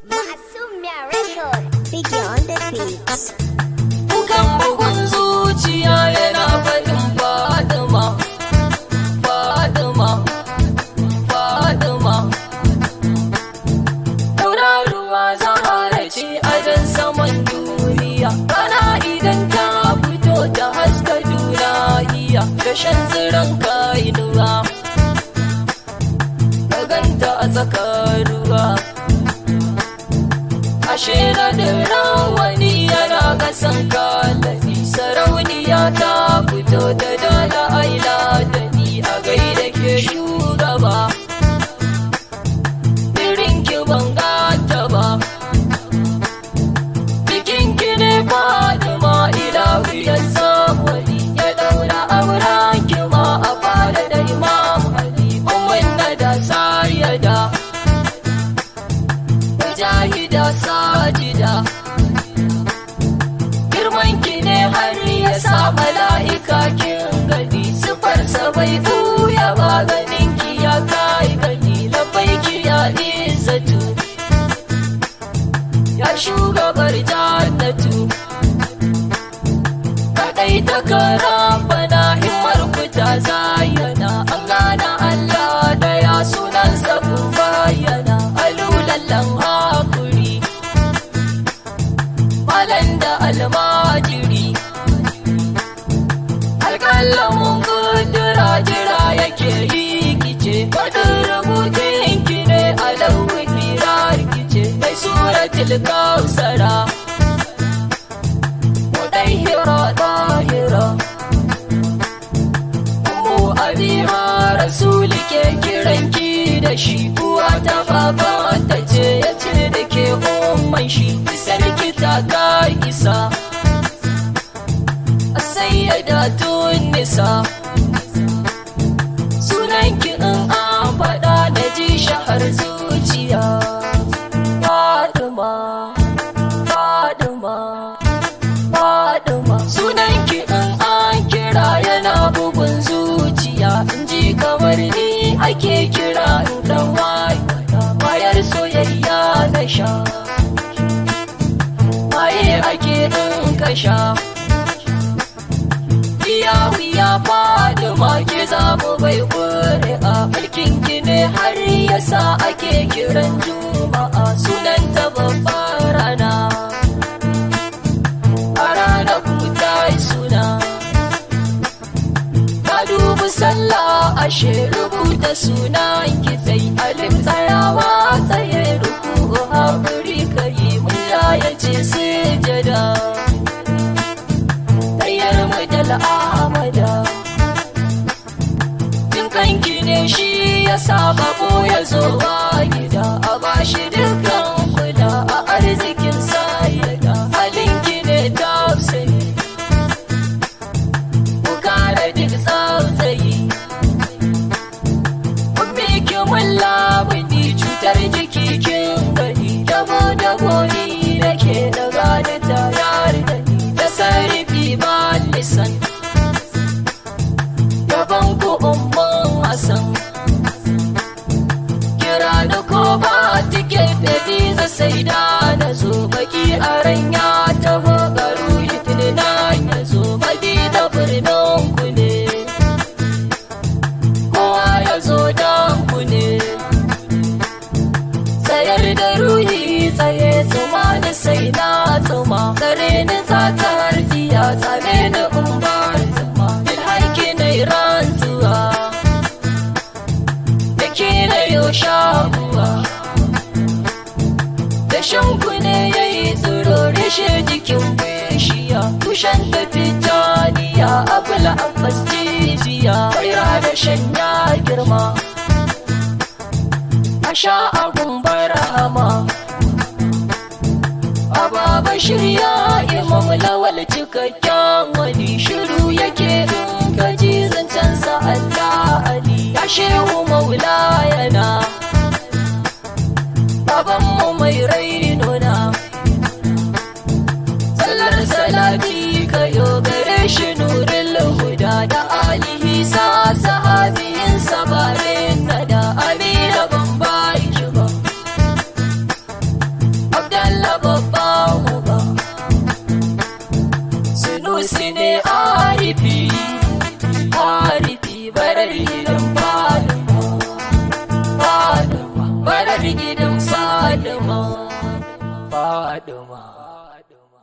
Ma'asumia Record. Biggie on the beat. Kukan bugun zuciya yana faɗin Fatima, Fatima, Fatima. Tauraruwa Zahara ce a saman duniya. Rana idan ta fito ta haska duniya, dashen tsiron kainuwa. Ka ganta a tsakar ruwa. Ashe na da rawani yana kasan kallabi, sarauniya ta fito da dala aila da ni a gaida ke shugaba. Irin ki ban gata ba. Bikin ki ne Fatima, ilahu ya zamani ya daura auren ki ma a fara da Imam Ali. Ummin na da sayyada. Mujahida sajida, girman ki ne har ya sa mala'ika kin gani, sifarsa bai buya ba, ganin ki ya kai gani. Labbaiki ya izzatu, ya shugabar jannatu. Kadai ta karambana, himmar ku ta zayyana, an gane Allah daya, sunansa kun bayyana. Alulallan hakuri, malan da almajiri, alƙalamin kudura jira yake rikice, faɗin rubutun ki ne alawuki rikice, mai suratul kausara. Mudahira tahira, Ummu Abiha, Rasuli ke kiranki da shi, uwa ta baba ta ce ya ce da ke umman shi, sarki ta ka isa. Sayyada nisa, sunanki in an faɗa na ji shahar zuciya. Fatima, Fatima, Fatima, sunanki in an kira yana bugun zuciya, in ji kamar ni ake kira, in dan wayar soyayya na sha. Waye ake in ka sha. Iya wuya Fatima, ke za mu bai ƙuri'a, mulkin ki ne har yasa ake kiran Juma'a sunanta babbar rana. A ranar ku ta yi suna. Ka dubi sallah, ashe rubuta sunan ki tai, alif tsayawa tsaye, ruku haƙuri kai, mun ya ce sujada. Tayyar mu amada. Jin kanki ne shi ya sa bako ya zo ba gida, a bashi dukkan kula a arzikin sayyada, halinki ne tafsiri. Ku kare duk tsautsayi. Ummi ki mun labuni, cutar jiki kin gani, dabo dabo ni nake da gani tayar da ni da sarrafi ba lisan. Yaban ku umman Hassan. Kira ni ko ba tiket da visa, sai da na zo, baki a ranya taho garu na ya zo, Madina birnin ku ne. Kowa ya zo dan ku ne. Tsayar da ruhi tsaye, tsuma da sai na tsuma, tsare ni tsatar jiya, tsare ni umbar tsuma, bil haƙi na rantsuwa da ke na yau shaguwa. Da shanku ne ya yi tsiro reshe jikin bishiya, tushen tafi janiya, abul abbas jijiya, kaira da shanya girma. A sha abun barhama. Ababa shirya, imam lawal, cikakken wani, shiru yake in ka ji zancensa, Allah Ali ya shehu maula yana. Babanmu mai rainona. Sallar salati kayo gare shi nurin huda, da alihi sa sahabiyin sabarin nada, amina ban baki ba. Gausi ne arifi, arifi, barar gidan Fadima, Fadima, barar gidan Fadima, Fadima.